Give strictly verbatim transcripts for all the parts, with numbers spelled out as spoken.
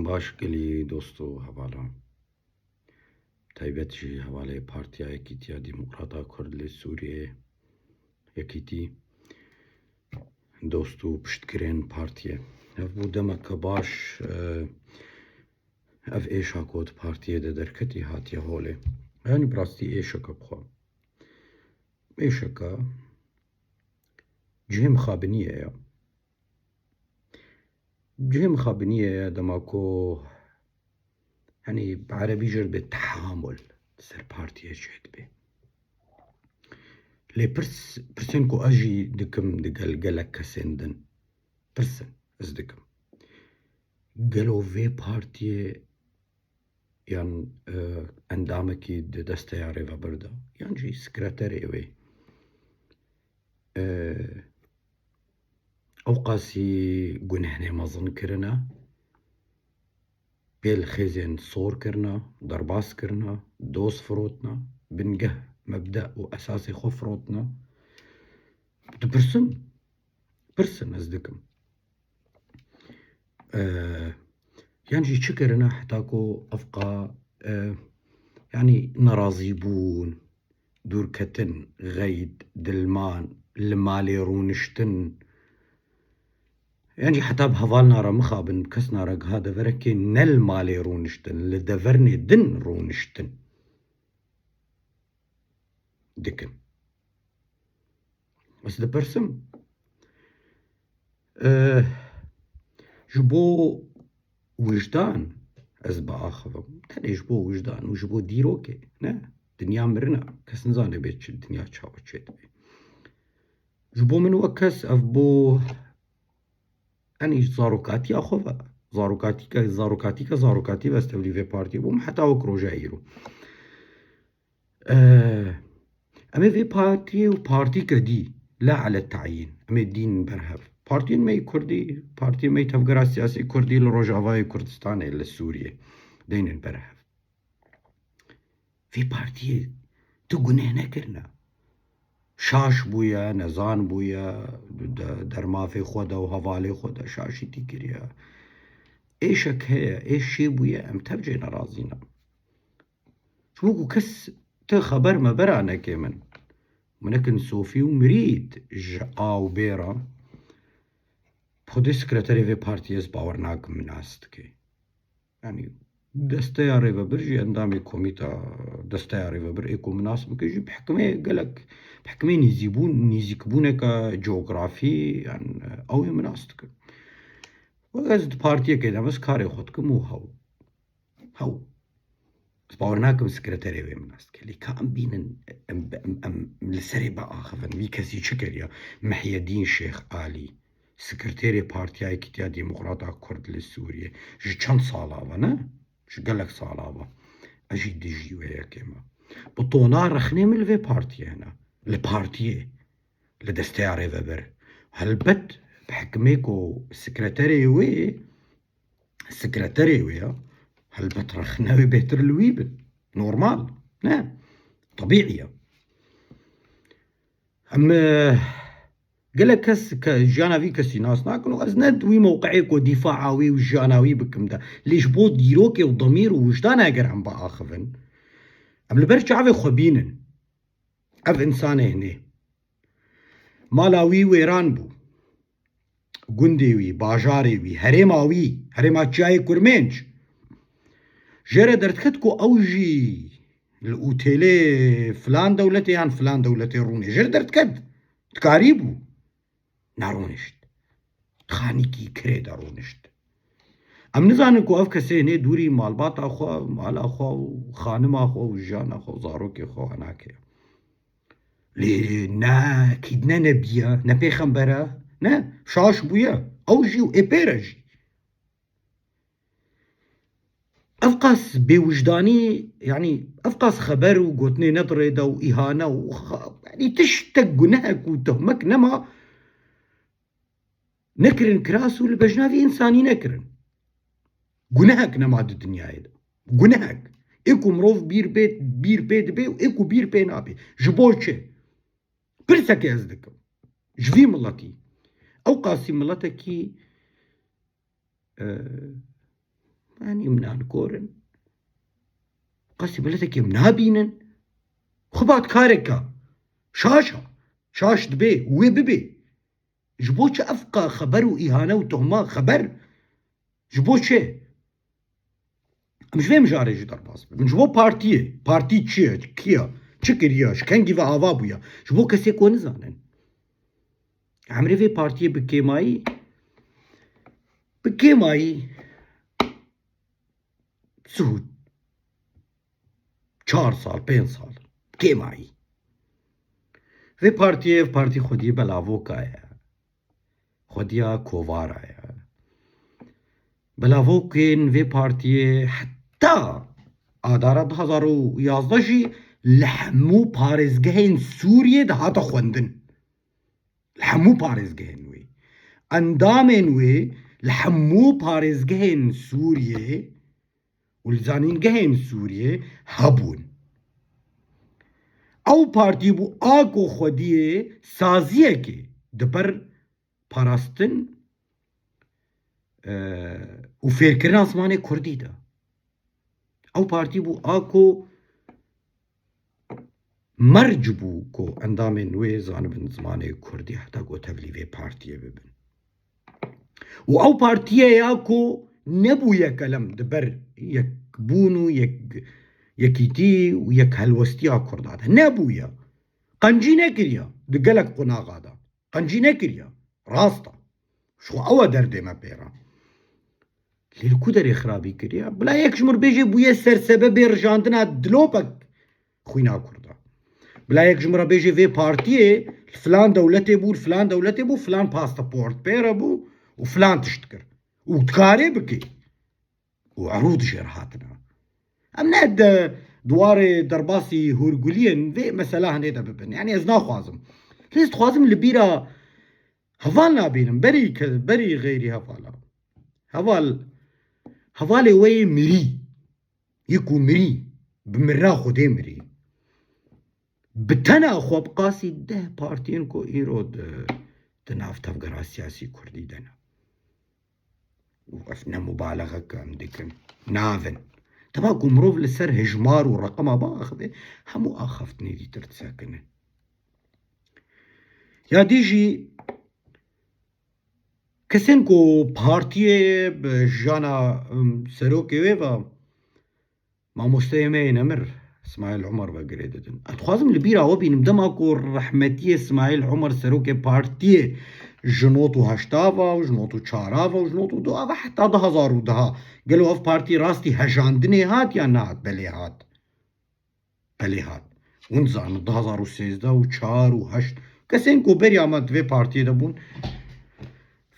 Baş gelî dost û hevalan. Taybet jî hevalê Partiya Yekîtiya Demokrata Kurd li Sûriyê, Yekîtî, dost û piştgirên partiyê. Ev bû demeke baş, e, ev êşa ku di partiyê de derketî hatiye holê. Yanî bi rastî êşeke bi xwe. Êşeke cihê mixabiniyê ye. Cihê mixabiniyê ye dema ku, henî bi erebî jê re dibê tehamul, ser partiyê çêdibe. Lê pirs, pirsên ku ez jî dikim digel gelek kesên din, pirs in ez dikim. Gelo vê partiyê yan, e, endamekî di desteya rêvebir de, yan jî sekreterê wê, e, ew qasî gunehê mezin kirine, pêl xêzên sor kirine, derbas kirine, doz firotine, bingeh, mebde û esasê xwe firotine. Dipirsim, pirsin ez dikim. E, yan jî çi kirine heta ku evqa, e, yanî nerazîbûn, dûrketin, xeyd, dilman, li malê rûniştin. Yan jî heta bi hevalna re mixabin, bi kesna re giha deverekê ne li malê rûniştin, li devernê din rûniştin dikin. Ez dipirsim, e, ji bo wijdan ez biaxivim. Tenê ji bo wijdan û ji bo dîrokê. Ne, dinya mirina. Kes nizane bê çi dinya çawa çêdibe. Ji bo min wek kes ev bû, enî zarokatiya xwe ve. Zarokatîka, zarokatîka, zarokatî ve ez tevlî vê partiyê bûm heta wek roja îro. Eee, em ê vê partiyê û partîke dî, la ele tayîn, em ê dîn berhev. Partiyên me yê kurdî, partiyên me yê Tevgera Siyasî Kurdî li Rojavayê Kurdistanê, li Sûriyê, deynin berhev. Vê partiyê tu guneh nekirine. Şaş bûye, nezan bûye, de-, dermafê xwe de û hevalê xwe de şaşîtî kiriye. Êşek heye, êş çê bûye, em tevcê nerazî ne. Ji bo ku kes ti xeber mebera neke min. Minekin sofî û mirît ji a û bê re. Xwedê sekreterê vê partiyê ez bawer nakim min nas dike. Yanî desteya rêvebir jî endamê komîta desteya rêvebir ê ku min nas bike jî bi hikmê gelek, bi hikmê nîzîbûn, nîzîkbûneke cografî, yan ew ê min nas dikin. Wek ez di partiyekê de me, ez karê xwe dikim û hew. Hew. Ez bawer nakim sekreterê wê min nas dike. Lê ka em bînin, em, em, em li serê biaxivin. Vî kesî çi kiriye? Mehyedîn Şêx Alî, sekreterê Partiya Yekîtiya Demokrata Kurd li Sûriyê. Ji çend sala ve, ne? Ji gelek sala ve. Ez jî dijî wê yekê me. Bi tona rexnê min li vê partiyê hene. Li partiyê. Li desteya rêvebir. Helbet bi hikmê ku sekreterê wê sekreterê wê ya, helbet rexne wê bêhtir li wî bin. Normal. Ne? Tebîî ye. Em, e, gelek kes ke jiyana vî kesî nas nakin û ez ne di wî mewqeyê ku dîfaa wî û jiyana wî bikim de. Lê ji bo dîrokê û demîr û wijdanê eger em biaxivin, em li ber çavê xwe bînin. Ev însanê hinê. Mala wî wêran bû. Gundê wî, bajarê wî, herêma wî, herêma Çiyayê Kurmênc. Jê re derdiket ku ew jî li otêlê filan dewletê yan filan dewletê rûnê. Jê re derdiket. Dikarîbû. Nerûnişt. Xanîkî kirê de rûnişt. Em nizanin ku ev kesê hinê dûrî malbata xwe, mala xwe û xanima xwe û jiyana xwe û zarokê xwe henake. Lê ne kîdne nebiye, ne pêxember e, ne, şaş bûye. Ew jî û ê pê re jî. Ev qas bêwijdanî, yanî ev qas xeber û gotinê ne di rê de û îhane û xa-, yanî tiştek gunehek û tohmek nema nekirin kiras û li bejna vî însanî nekirin. Gunehek nema di dinyayê de. Gunehek. Ê ku mirov bîr bê, bîr pê dibe û ê ku bîr pê nabe. Ji bo çi? Pirsekê ez dikim. Ji vî miletî. Ew qasî miletekî, e, Yanî em nankor in. Qasî miletekî em nabînin. Xebatkareka şaş a. Şaş dibe, wê bibe. Ji bo çi ev qa-, xeber û îhane û tohma xeber? Ji bo çi? Em ji vê mijarê jî derbas bibin. Ji bo partiyê, partî çi ye, kî ye, çi kiriye, ji kengî ve ava bûye? Ji bo kesê ku nizanin. Emrê vê partiyê bi kêmayî, bi kêmayî sihût. Çar sal, pênc sal. Kêmayî. Vê partiyê, ev partî xwediyê belavoka ye. Xwediya kovara ye. Belavokên vê partiyê heta adara du hazar û yazdeh jî li hemû parêzgehên Sûriyê dihate xwendin. Li hemû parêzgehên wê. Endamên wê li hemû parêzgehên Sûriyê û li zanîngehên Sûriyê hebûn. Ew partî bû a ku xwediyê saziyekê di ber parastin, e, û fêrkirina zimanê kurdî de. Ew partî bû a ku merc bû ku endamên wê zanibin zimanê kurdî heta ku tevlî vê partiyê bibin. Û ew partiyê ya ku nebûye kelem di ber yekbûn û yek-, yekîtî û yekhelwestiya kurda de. Nebûye. Qencî nekiriye di gelek qonaxa de. Qencî nekiriye. Rast e. Ji xwe ew e derdê me pê re. Lê li ku derê xirabî kiriye? Bila yek ji mir bêjê bûye sersebebê rijandina dilopek xwîna kurda. Bila yek ji mir re bêjê vê partiyê li filan dewletê bû, li filan dewletê bû, filan pasaport pê re bû û filan tişt kir. Û dikarê bikê. Û erû dijêr hatine. Em ne de di warê derbasî hûrguliyên vê mesela hinê de bibin. Yanî ez naxwazim. Lê ez dixwazim li bîra heval nabînim. Berî ke-, berî xeyrî hevala. Heval, hevalê we yê mirî. Yê ku mirî. Bi mirina Xwedê mirî. Bi tena xwe bi qasî deh partiyên ku îro di, di nav tevgera siyasî kurdî de ne. Û ev ne mubalexe ke em dikin. Navin. Dema ku mirov li ser hejmar û reqema biaxive, hemû axaftinê dîtir disekinin. Ya dî jî kesên ku partiyê bi jiyana, em, serokê wê ve, mamosteyê me yê nemir Smaîl Omer ve girê didin. Ez dixwazim li bîra we bînim, dema ku rehmetiyê Smaîl Omer serokê partiyê ji not û heşta ve û ji not û çar ve û ji not û du ve heta du hazar û deh, gelo ev partî rastî hejandinê hat yan nehat? Belê hat. Belê hat. Hûn dizanin du hazar û sêzdeh û çar û heşt kesên ku beriya me di vê partiyê de bûn,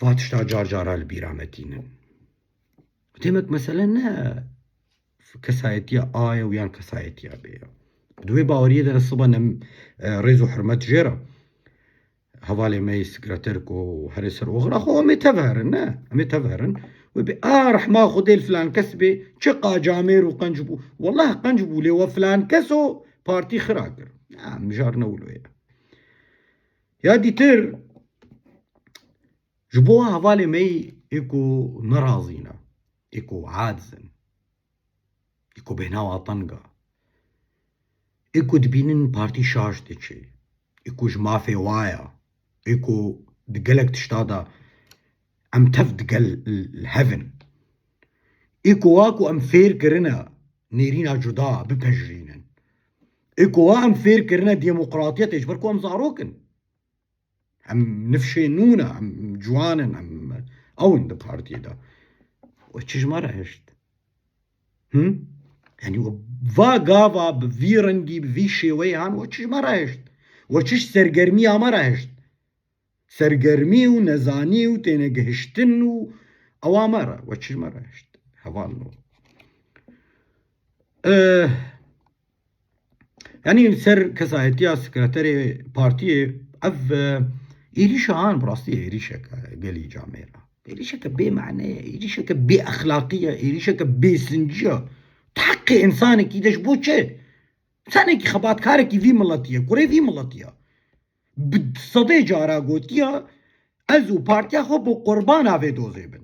va tişta car cara li bîra me tînin. Demek mesele ne kesayetiya A ye û yan kesayetiya B ye. Di wê baweriyê de ne siba nem, e, rêz û hurmet jê re. Hevalê me yê sekreter ku herê ser oxira xwe, em ê tev herin, ne? Em ê tev herin. Wê bê, a rehma Xwedê li filan kes bê, çi qacamêr û qenc bû. Wellah qenc bû, lê we filan kes o partî xira kir. Ya, mijar ne wilo ye. Ya dîtir, ji bo hevalê me yê ê ku nerazî ne, ê ku aciz in, ê ku bêhna wan teng e, ê ku dibînin partî şaş diçe, ê ku ji mafê wa ye, ê ku di gelek tişta de em tev digel li hev in, ê ku wa ku em fêr kirine nêrîna cuda bipejirînin, ê ku wa em fêr kirine demokratiyetê ji ber ku em zarok in. Em nifşê nû ne, em ciwan in, em ew in di partiyê de. We çi ji me re hişt? Him? Yanî we va gava bi vî rengî, bi vî şêweyê han, we çi ji me re hişt? We çi ji sergermiya me re hişt? Sergermî û nezanî û tênegihiştin û ewa me re, we çi ji me re hişt? Hevalno. Eh, Yanî li ser kesayetiya sekreterê partiyê, ev, e, êrîşa han bi rastî êrîşeke gelî camêr e. Êrîşeke bê mane ye, êrîşeke bê exlaqî ye, êrîşeke bê sincî ye. Di heqê însanekî de ji bo çi? Însanekî xebatkarekî vî miletî ye, kurê vî miletî ye. Bi sedê cara gotiye, ez û partiya xwe bo qurbana vê dozê bin.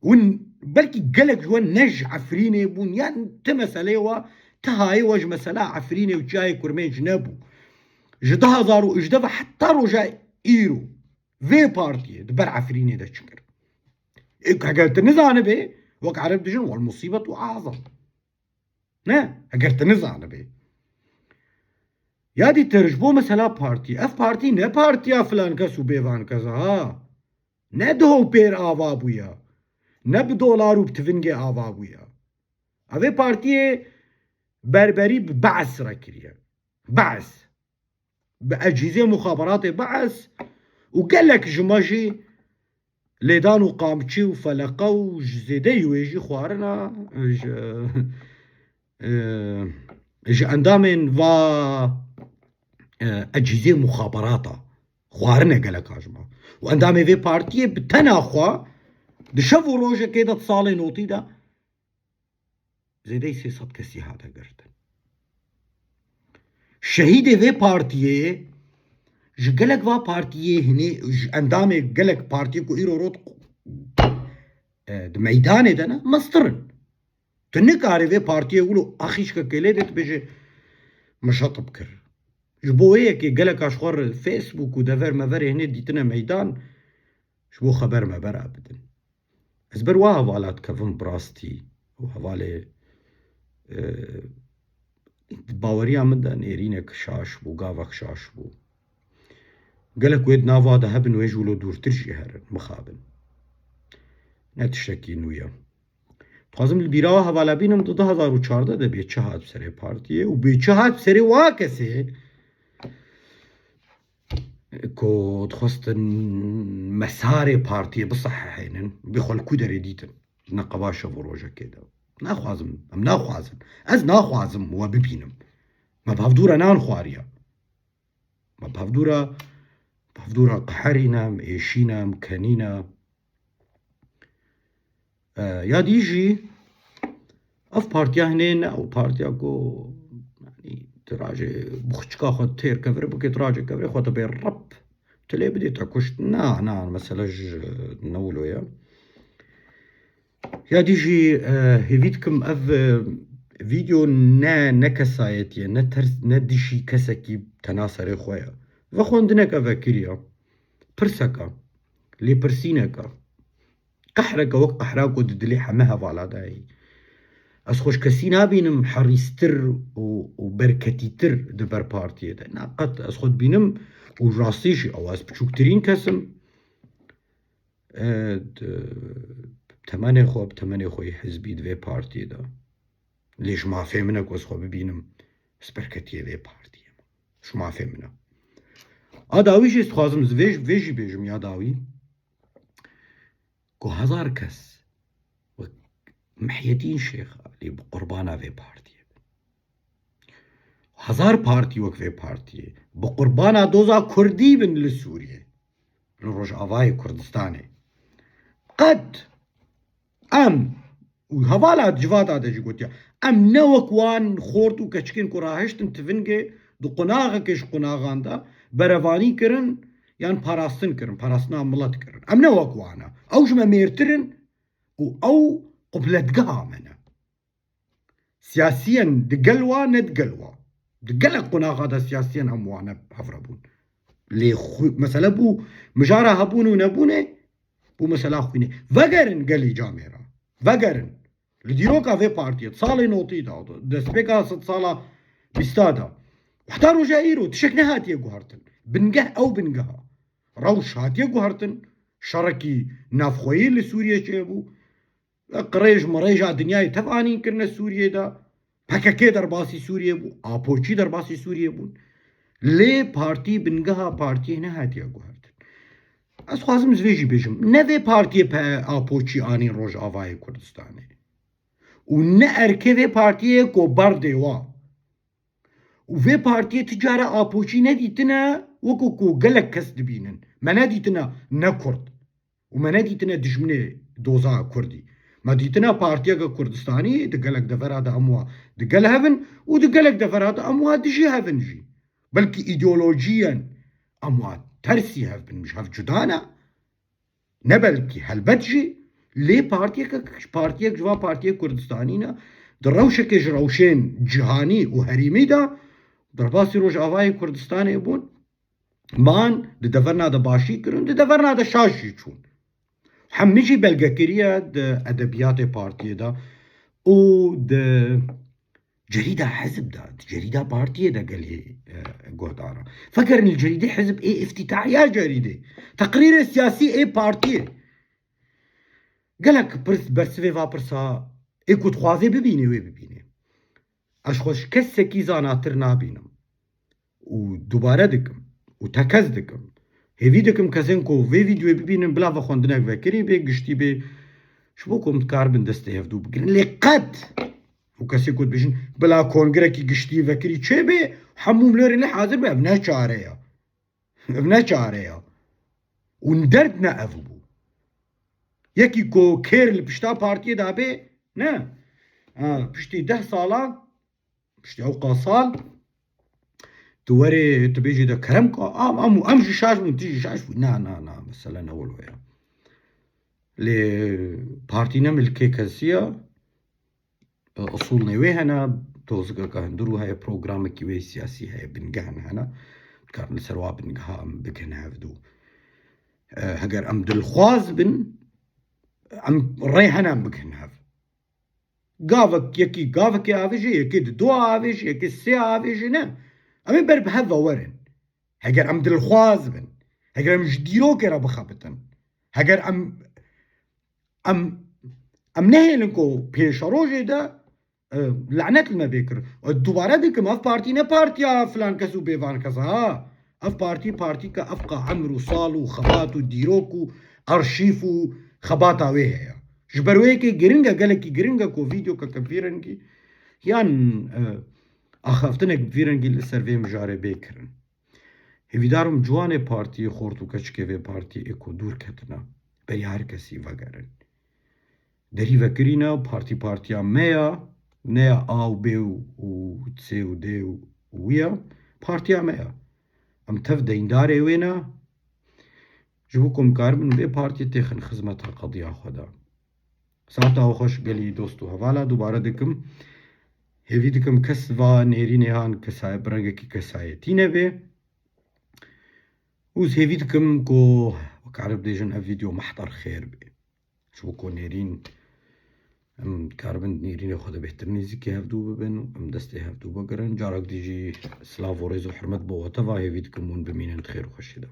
Hûn Belkî gelek ji we ne ji Efrînê bûn, yan ti meseleyê we, ti hayê we ji mesela Efrînê û çiyayê Kurmênc nebû. Ji du hezar û hejdeh ve heta roja îro vê partiyê di ber Efrînê de çi kir? E, heger tu nizanibê, wek Ereb dijin, "Wel musîbet û azam." Ne, heger tu nizanibê. Ya dîtir ji bo mesela partî. Ev partî ne partiya filan kes û bêvan kes e, ha. Ne diho pêr ava bûye. Ne bi dolar û bi tivingê ava bûye. Ev ê partiyê berberî bi Be'es re kiriye. Be'es. Bi ecîzê muxaberatê Be'es û gelek ji me jî lêdan û qamçî û feleqe û ji zêdeyî wê jî xwarina, ji, e, ji endamên va, e, ecîzê muxaberata xwarine geleka ji me. Û endamê vê partiyê bi tena xwe di şev û rojekê de, di salê notî de zêdeyî sê sed kesî hate girtin. Şehîdê vê partiyê ji gelek va partiyê hinê, ji endamê gelek partiyê ku îro rot, e, di meydanê de ne, mestir in. Tu nikarî vê partiyê wilo axîşkekê lê dê tu bêjî, "Min şetib kir." Ji bo wê yekê geleka ji xwe re Facebook û dever meverê hinê dîtine meydan, ji bo xeber mebera bidin. Ez ber wa hevala dikevim bi rastî û hevalê, e, di baweriya min de nêrînek şaş bû, gavek şaş bû. Gelek wê di nava de hebin, wê ji wilo dûrtir jî herin, mixabin. Ne tiştekî nû ye. Dixwazim li bîra wa hevala bînim, di du hezar û çardeh de bê çi hat bi serê partiyê û bê çi hat bi serê wa kesê ku dixwestin mesarê partiyê bisehehênin, bê xwe li ku derê dîtin. Neqeba şev û rojekê de. Naxwazim, em naxwazin. Ez naxwazim we bibînim. Me bi hevdû re nan xwariye. Me bi hevdû re, bi hevdû re qeherîne, em êşîne, em kenîne. E, ya dî jî ev partiya hinê ne ew partiya ku, yanî, tu rajê bi xçika xwe têr kevir bike, tu rajê kevirê xwe te bê rep, tu lê bidê te kuşt. Na, na, mesele ji ne wilo ye. Ya dî jî, e, hêvî dikim ev, e, vîdeo ne, ne kesayetî ye, ne ters, ne dijî kesekî tena serê xwe ye. Vexwendineke vekirî ye. Pirseke, lêpirsîneke, qehreke wek qehra ku di dilê heme hevala de heyî. Ez xwe ji kesî nabînim herîstir û, û berketîtir di ber partiyê de. Na qet ez xwe dibînim û rastî jî ew ez biçûktirîn kes im. E, di, temenê xwe, bi temenê xwe yê hizbî di vê partiyê de. Lê ji mafê min e ku ez xwe bibînim, ez berketiyê vê partiyê me. Ji mafê min e. A dawî jî ez dixwazim ez vê, vê jî bêjim ya dawî, ku hezar kes wek Mihyedîn Şêx Alî bi qurbana vê partiyê bin. Hezar partî wek vê partiyê bi qurbana doza kurdî bin li Sûriyê, li Rojavayê Kurdistanê. Qet em, û hevala civata de jî gotiye, em ne wek wan xort û keçikên ku rahiştin tivingê di qunaxekê ji qunaxan de berevanî kirin yan parastin kirin, parastina milet kirin. Em ne wek wan e. Ew ji me mêrtir in û ew qubletgeha me ne. Siyasiyen di gel wa, ne di gel wa. Di gelek qunaxa de siyasiyen em wane hev re bûn. Lê xwe, mesele bû mijara hebûn û nebûnê, bû mesela xwînê. Vegerin gelî camê re. Vegerin. Li dîroka vê partiyê, di salê notî de, destpêka sedsala bîsta de, heta roja îro tişek nehatiye guhertin. Bingeh ew bingeha. Rewş hatiye guhertin. Şerekî navxweyî li Sûriyê çêbû. Qirêj mirêja dinyayê tev anîn kirine Sûriyê de. P K K derbasî Sûriyê bû, Apoçî derbasî Sûriyê bûn. Lê partî bingeha partiyê nehatiye guhertin. Ez xwazim ji vê jî bêjim. Ne vê partiyê pe Apoçî anîn Rojavayê Kurdistanê. Û ne erkê vê partiyê ku berdê wa. Û vê partiyê ti cara Apoçî nedîtine, wekî ku gelek kes dibînin. Me nedîtine ne Kurd. Û me nedîtine dijminê doza Kurdî. Me dîtine partiyeke Kurdistanî di gelek devera de em wa di gel hev in û di gelek devera de em wa dijî hev in jî. Belkî îdeolojiyen em wa tersî hev bin, ji hev cuda ne. Ne belkî, helbet jî, Lê partiyeke, partiyek ji van partiyê Kurdistanî ne, di rewşekê ji rewşên cîhanî û herêmî de derbasî Rojavayê Kurdistanê bûn. Man di deverna de başî kirin, di deverna de şaş jî çûn. Hemî jî belgekiriye di edebiyatê partiyê de û di cerîda hizb de, di cerîda partiyê de gelê, e, guhdar e. Fekerin li cerîdê hizb ê îftîtahiya cerîdê, teqrîrê siyasî ê partiyê. Gelek pirs, bersivê va pirsa ê ku dixwazê bibînê, wê bibînê. Ez xwe ji kesekî zanatir nabînim. Û dubare dikim. Û tekez dikim. Hêvî dikim kesên ku vê vîdyoyê bibînin, bila vexwendinek vekirî bê, giştî bê. Ji bo ku em dikaribin destê hevdû bigirin. Lê qet û kesê ku dibêjin, bila kongrekî giştî vekirî çêbê, hemû milorê lê hazir be, ev ne çare ya. Ev ne çare ya. Û derd ne ev bû. Yekî ku kêr li pişta partiyê de bê, ne. Ha, piştî deh sala, piştî ewqa sal, tu werê, tu bêjî de kerem ka, am, am, em jî şaş bûn, tu jî şaş bû. Na, na, na, mesele ne wilo ya. Lê partî ne milkê kesî ya. Usulnê wê hene, tozikeke hundir û heye, programekî wê siyasî heye, bingehin hene. Dikarin li ser wa bingeha em bikin hevdû. E, heger em dilxwaz bin, em rê hene em bikin hev. Gavek, yekî gavekê avêje, yekê di du avêje, yekê sê avêje, ne. Em ê ber bi hev ve werin. Heger em dilxwaz bin, heger em ji dîrokê re bixebitin, heger em, em, em nehêlin ku pêşerojê de, e, lanet li me bê kir. E, dubare dikim, ev partî ne partiya filan kes û bêvan kes e, ha. Ev partî, partîke evqa emr û sal û xebat û dîrok û arşîv û xebata wê heye. Ji ber wê yekê giring e, gelekî giring e ku vîdyokeke bi vî rengî yan, e, axaftinek bi vî rengî li ser vê mijarê bê kirin. Hêvîdar im ciwanê partiyê, xort û keçikê vê partiyê ê ku dûr ketine, beriya her kesî vegerin. Derî vekirîne, partî partiya me ya, ne ya A û B û, û C û D û wî ya, partiya me ya. Em tev deyndarê wê ne, ji bo ku em karibin vê partiyê têxin xizmeta qediya xwe de. Saeta we xweş gelî dost û hevala, dubare dikim. Hêvî dikim kes va nêrînê han kesaye-, bi rengekî kesayetî nebe. Û ez hêvî dikim ku, wek ereb dêjin, ev vîdeo mehter xêr be. Ji bo ku nêrîn, em karibin nêrînê xwe de bêhtir nêzîkî hevdû bibin û em destê hevdû bigirin. Carek dî jî silav û rêz û hurmet bo we teva, hêvî dikim hûn bimînin di xêr û xweşî de.